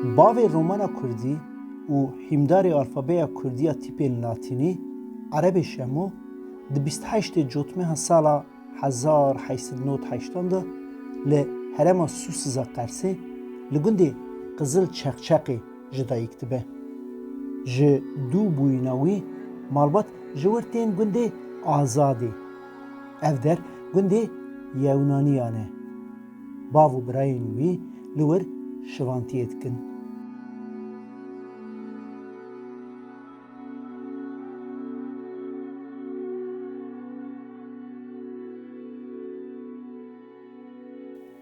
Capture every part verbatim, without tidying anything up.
Bavê romana kurdî û hîmdarê alfabeya kurdî ya tîpên latînî Erebê Şemo di bîst heştê cotmeha sala hezar heşt sed nod heştan de li herêma Sûsiza Qersê li gundê Qizil Çeqçeqê ji dayik dibe. Ji dû bûyîna wî malbat ji wir tên gundê Azadê. Ev der gundê Yewnaniyan e. Bav û birayên wî li wir şivantiyê dikin.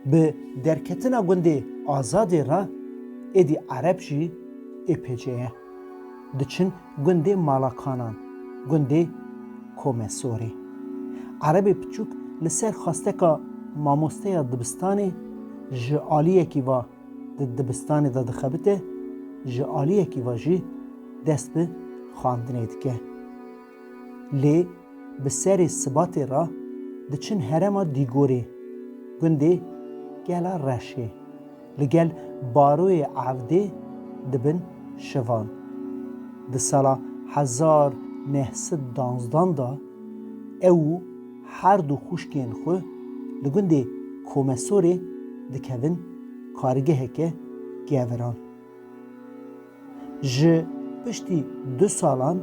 Bi derketina gundê Azadê re êdî Ereb jî ê pêçe ye. Diçin gundê Malakanan, gundê Komesorê. Erebê piçûk li ser xwesteka mamosteya dibistanê ji aliyekî va di dibistanê de dixebite, ji aliyekî va jî dest bi xwendinê dike. Lê bi serê sibatê re diçin herêma Dîgorê, gundê Gela Reşê, li gel Baroyê Evdê dibin şivan. Di sala hezar neh sed danzdan de ew û her du xwişkên xwe li gundê Komesorê dikevin kargeheke geviran. Ji piştî du salan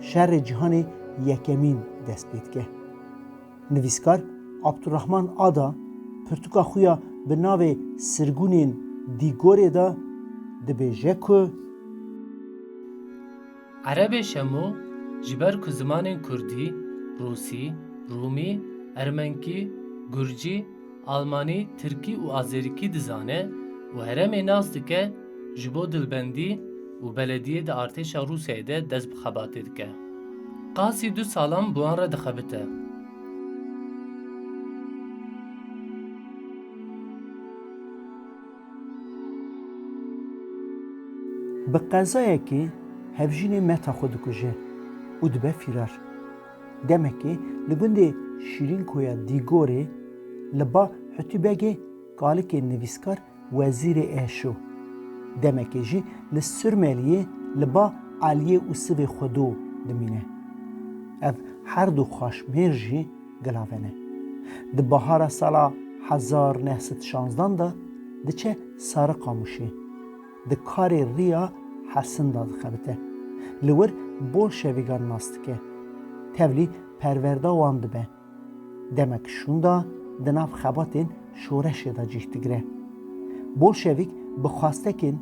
şerê cîhanê yekemîn dest pê dike. Nivîskar Abdurrahman Ada pirtûka xwe ya bi navê Sirgûnên Dîgorê de dibêje ku, Erebê Şemo ji ber ku zimanên kurdî, rûsî, rûmî, ermenkî, gurcî, almanî, tirkî û azerîkî dizane û herêmê nas dike, ji bo dilbendî û belediyê di artêşa Rûsyayê de dest bi xebatê dike. Qasî du salan bi wan re dixebite. Bi qezayekê hevjînê meta xwe dikuje û dibe fîrar. Demekê li gundê Şîrînkoya Dîgorê li ba Hutîbegê kalikê nivîskar Wezîrê Eşo, demekê jî li Surmeliyê li ba Eliyê Usivê Xwedo dimîne. Ev her du xwaşmêr jî gilave ne. Di bahara sala hezar neh sed şanzdan de diçe Sariqamûşê. Di karê riya Hesin de dixebite. Li wir bolşevîgan nas dike. Tevlî perwerda wan dibe. Demek şûnda di nav xebatên şoreşê de cih digire. Bolşevîk bi xwestekên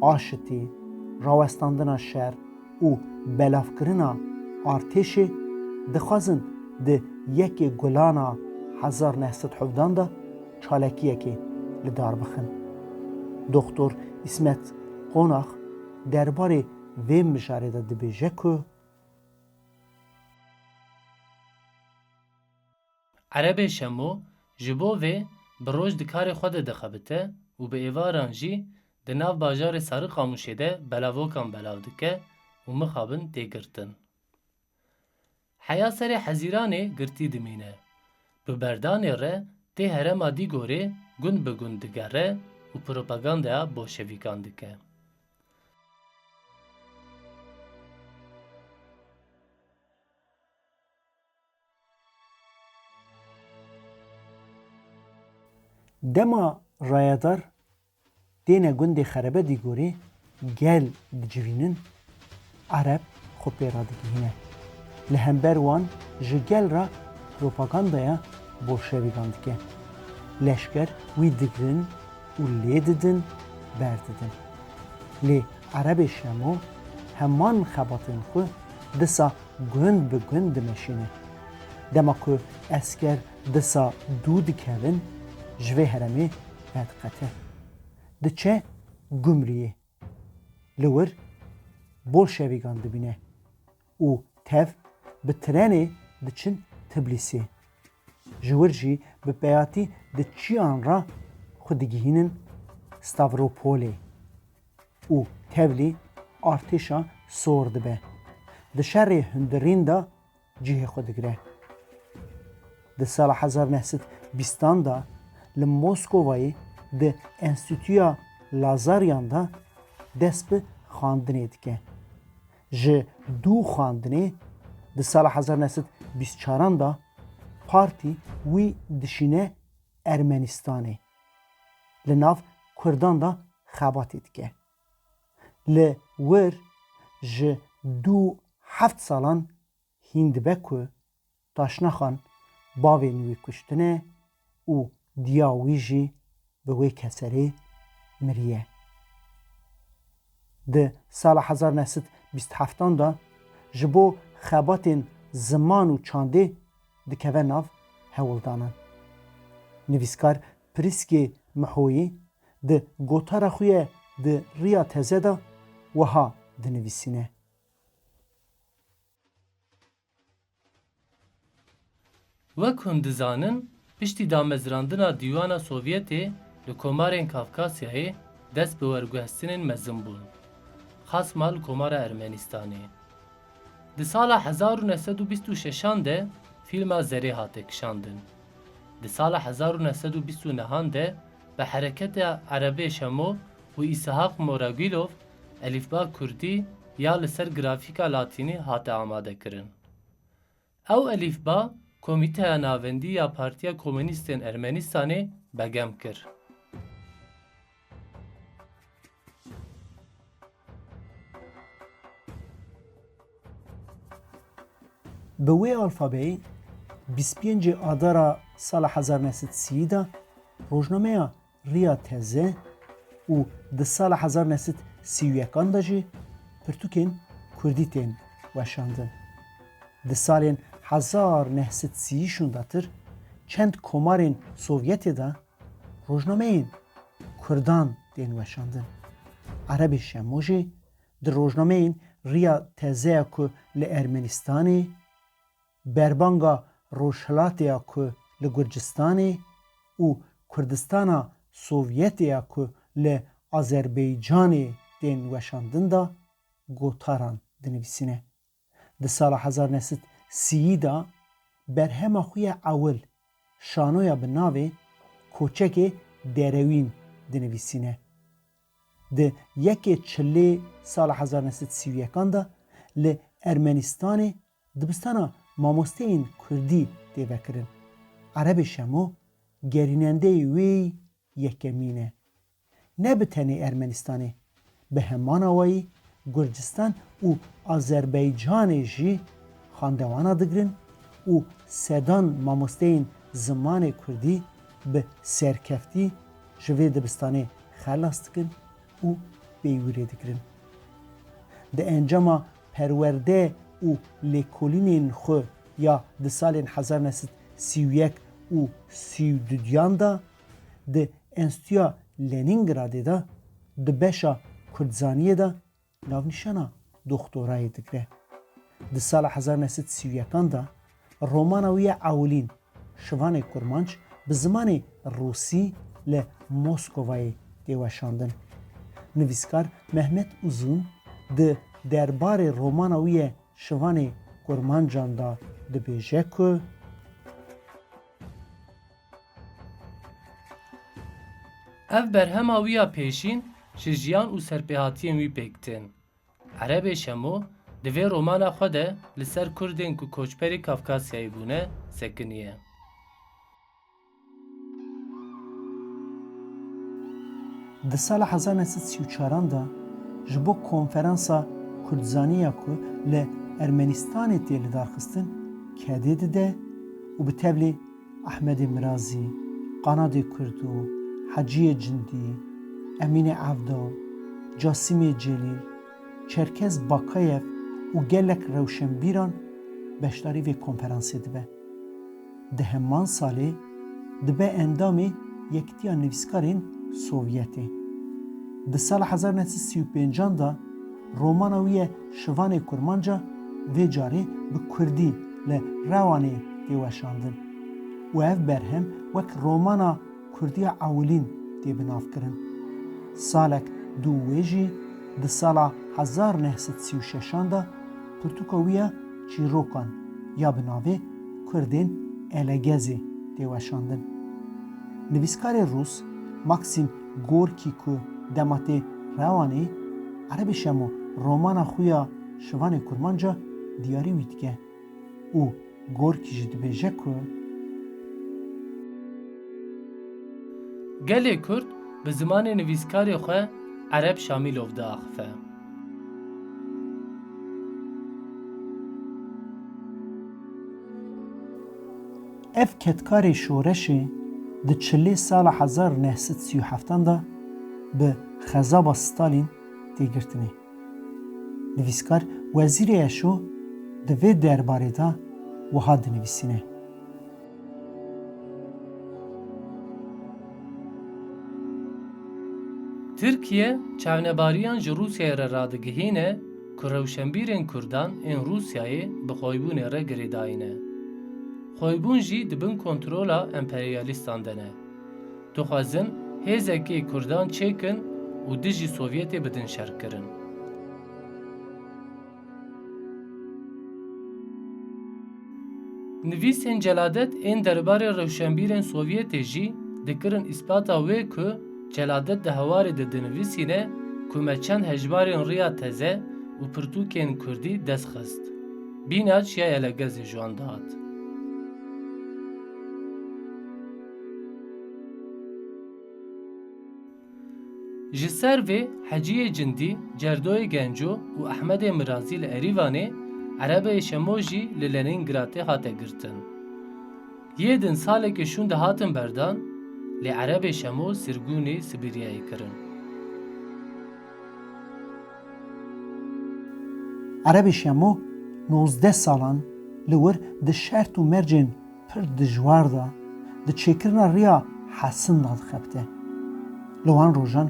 aşitî, rawestandina şer û belavkirina artêşê dixwazin di yekê Gulana hezar neh sed hevdan de çalakiyekê li dar bixin. Doxtor Îsmet Qonax derbarê vê mijarê de dibêje ku, Erebê Şemo ji bo vê bi roj di karê xwe de dixebite û bi êvaran jî di nav bajarê Sariqamûşê de belavokan belav dike û mixabin tê girtin. Heya serê Hezîranê girtî dimîne. Bi berdanê re tê herêma Dîgorê gund bi gund digere û propagandaya bolşevîkan dike. Dema rayedar têne gundê Xerebe Dîgorê gel dicivînin, Ereb xwe pê re digihîne. Li hember wan ji gel re propagandaya bolşevîkan dike. Leşker wî digirin û lê didin, berdidin. Lê Erebê Şemo heman xebatên xwe disa gund bi gund dimeşîne. Dema ku esker disa dû dikevin, ji vê herêmê vediqete. Diçe Gumriyê. Li wir bolşevîgan dibîne û tev bi trenê diçin Tiblîsê. Ji wir jî bi peyatî di çiyan re xwe digihînin Stavropolê û tevlî artêşa sor dibe. Di şerê hundirîn de cihê xwe digire. Di sala hezar neh sed bîstan de li Moskovayê di Enstîtuya Lazaryan de dest bi xwendinê dike. Ji dû xwendinê di sala hezar neh sed bîst çaran de partî wî dişîne Ermenistanê. Li nav Kurdan de xebatê dike. Li wir ji dû heft salan hîn dibe ku Taşnaxan bavên wî kuştine û diya wî jî bi wê keserê miriye. Di sala hezar neh sed bîst heftan de ji bo xebatên ziman û çandê dikeve nav hewldanan. Nivîskar Prîskê Mihoyî di gotara xwe ye di Riya Teze de wiha dinivîsîne. Wek hûn dizanin, piştî damezrandina Dîwana Sovyetê li komarên Kafkasyayê dest bi werguhestinên mezin bûn, xasma li Komara Ermenistanê. Di sala hezar û neh sed û bîst û şeşan de fîlma Zerê hate kişandin. Di sala hezar û neh sed û bîst û nehan de bi hereketa Erebê Şemo û Îsahaq Moragulov elîfba kurdî ya li ser grafîka latînî hate amadekirin. Ew elîfba Komîteya Navendî ya Partiya Komûnîstên Ermenistanê begem kir. Bi wê alfabeyê bîst pêncê Adara sala hezar neh sed sî de rojnameya Riya Teze û di sala hezar neh sed sî û yekan de jî pirtûkên kurdî tên weşandin. Di salên hezar neh sed sî şûndatir çend komarên Sovyetê de rojnameyên kurdan tên weşandin. Erebê Şemo jî di rojnameyên Riya Teze ya ku li Ermenistanê, Berbanga Rojhilatê ya ku li Gurcistanê û Kurdistana Sovyetê ya ku li Azerbaycanê tên weşandin de gotaran dinivîsîne. Di sala hezar neh sed sî de berhema xwe ya ewil, şanoya bi navê Koçekê Derewîn dinivîsîne. Di yekê Çilê sala hezar neh sed sî û yekan de li Ermenistanê dibistana mamosteyên kurdî tê vekirin. Erebê Şemo gerînendeyê wê yekemîn e. Ne bi tenê Ermenistanê, bi heman awayî Gurcistan û Azerbaycanê jî xandewana digirin û sedan mamosteyên zimanê kurdî bi serkeftî ji vê dibistanê xelas dikin û peywirê digirin. Di encama perwerde û lêkolînên xwe ya di salên hezar neh sed sî û yek û sî û du diyan de di Enstîtuya Lenîngradê de di beşa kurdzaniyê de navnîşana doktorayê digre. Di sala hezar neh sed sî û yekan de romana wî ya ewilîn Şivanê Kurmanc bi zimanê rûsî li Moskovayê tê weşandin. Nivîskar Mehmet Uzun di derbarê romana wî yê Şivanê Kurmancan de dibêje ku Ev berhema wî ya pêşîn ji jiyan û serpêhatiyên wî pêk tên. Erebê Şemo di vê romana xwe de li ser Kurdên ku koçberî Kafkasyayê bûne sekiniye. Di sala hezar neh sed sî û çaran de ji bo konferansa kurdzanî ya ku li Ermenistanê tê lidarxistin kedê dide û bi tevlî Ehmedê Mirazî, Qanadê Kurdo, Heciyê Cindî, Emînê Evdo, Casîmê Celîl, Çerkez Bakayev û gelek rewşenbîran beşdarî vê konferansê dibe. Di heman salê dibe endamê Yekîtiya Nivîskarên Sovyetê. Di sala hezar neh sed sî û pêncan de romana wî ye Şivanê Kurmanca vê carê bi kurdî li Rewanê tê weşandin û ev berhem wek romana kurdî ya ewilîn tê binavkirin. Salek dû wê jî di sala hezar neh sed sî û şeşan de pirtûka wî ya Çîrokan ya bi navê Kurdên Elegezê tê weşandin. Nivîskarê rûs Maksim Gorkî ku dema tê Rewanê Erebê Şemo romana xwe ya Şivanê Kurmanca diyarî wî dike û gorkî jî dibêje ku gelê Kurd bi zimanê nivîskarê xwe Ereb Şamîlov diaxife. Ev kedkarê şoreşê di çilê sala hezar neh sed sî û heftan de bi xezaba Stalîn tê girtinê. Nivîskar Wezîrê Eşo di vê derbarê de wiha dinivîsîne. Tirkiye çavnebariyan ji Rûsyayê re radigihîne ku rewşenbîrên Kurdan ên Rûsyayê bi xoybûnê re girêdayî ne. Xoybûn jî di bin kontrola emperyalîstan de ne. Dixwazin hêzekê Kurdan çêkin û dijî Sovyetê bidin şerkirin. Nivîsên celadet ên derbarê rewşenbîrên Sovyetê jî dikirin îspata wê ku celadet di hewarê de dinivîsîne ku me çend hejmarên riya teze û pirtûkên kurdî dest xist. Bînaç ya Elegezê ji wan dihat. Ji ser vê Heciyê Cindî, Cerdoyê Genco û Ehmedê Mirazî li Erîvanê, Erebeyê Şemo jî li Lenîngradê hate girtin. Yê din salekê şûnde hatin berdan, lê Erebê Şemo sirgûnê Sibîryayê kirin. Erebê Şemo nozdeh salan li wir di şert û mercên pir dijwar de di çêkirina riya Hesin de dixebite. Li wan rojan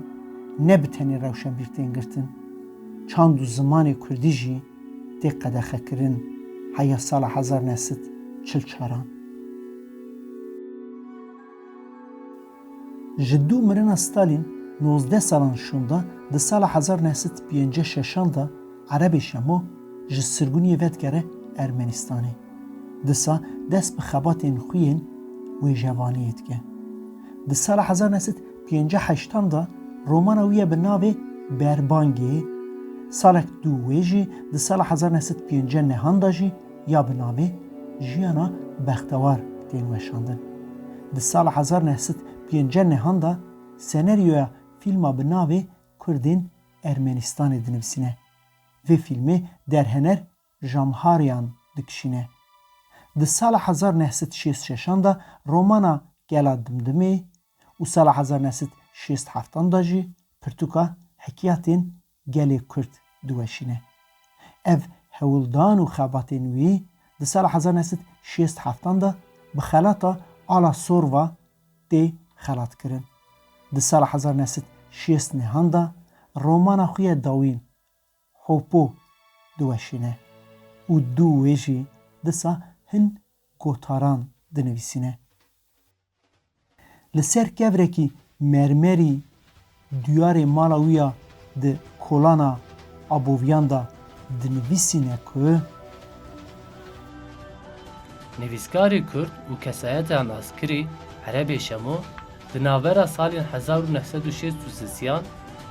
ne bi tenê rewşenbîr tên girtin, çand û zimanê kurdî jî tê qedexekirin heya sala hezar neh sed çil çaran. Ji dû mirina Stalîn nozdeh salan şûnda di sala hezar neh sed pêncî şeşan de Erebê Şemo ji sirgûniyê vedigere Ermenîstanê. Disa dest bi xebatên xwe yên wêjevaniyê dike. Di sala hezar neh sed pêncî heştan de romana wî ya bi navê Berbangê, salek dû wê jî di sala hezar neh sed pêncî nehan de jî ya bi navê Jiyana Bextewar tên weşandin. Di sala hezar neh sed pêncî nehan de senaryoya fîlma bi navê Kurdên Ermenistanê dinivîsîne. Vê fîlmê derhener Jamharyan dikişîne. Di sala hezar neh sed şêst şeşan de romana Gela Dimdimê û sala hezar neh sed şêst heftan de jî pirtûka Hikiyatên Gelê Kurd diweşîne. Ev hewldan û xebatên wî di sala hezar neh sed şêst heftan de bi xelata Ala Sorva tê xelatkirin. Di sala hezar neh sed şêst nehan de romana xwe ya dawîn Hopo diweşîne û dû wê jî disa hin gotaran dinivîsîne. Li ser kevrekî mermerî duyarê mala wî ya di kolana Aboviyan de dinivîsîne ku Nivîskarê Kurd û kesayeta naskirî Erebê Şemo di navbera salên hezar û neh sed û şêst û sisiyan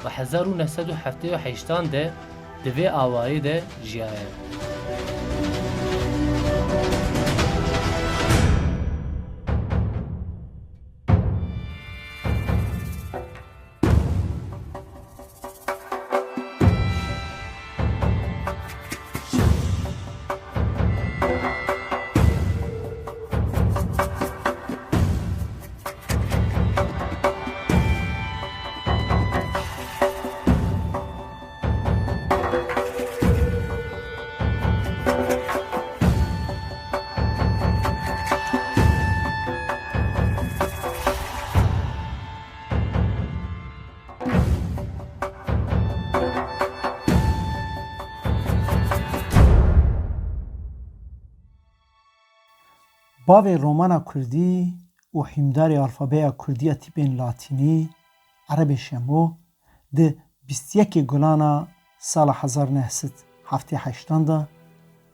û hezar û neh sed û heftê û heştan de di vê awayê de jiyaye. Bavê romana kurdî û hîmdarê alfabeya kurdî ya tîpên latînî, Erebê Şemo, di bîst yekê Gulana sala hezar neh sed heftê heştan de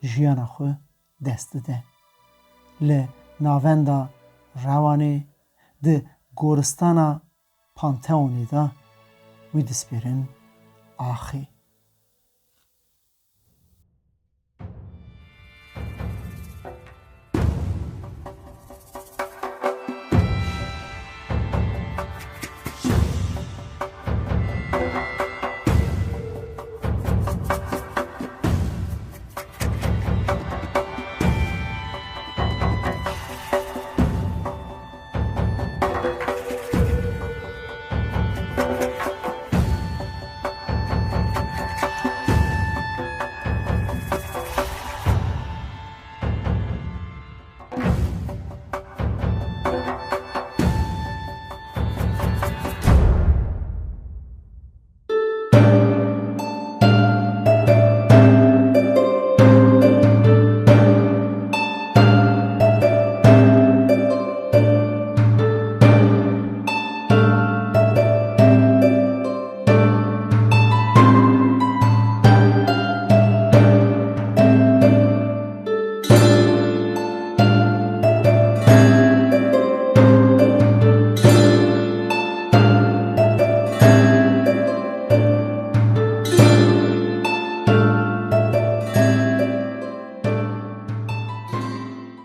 jiyana xwe dest dide. Li navenda Rewanê di goristana Panteonê de wî dispêrin axê.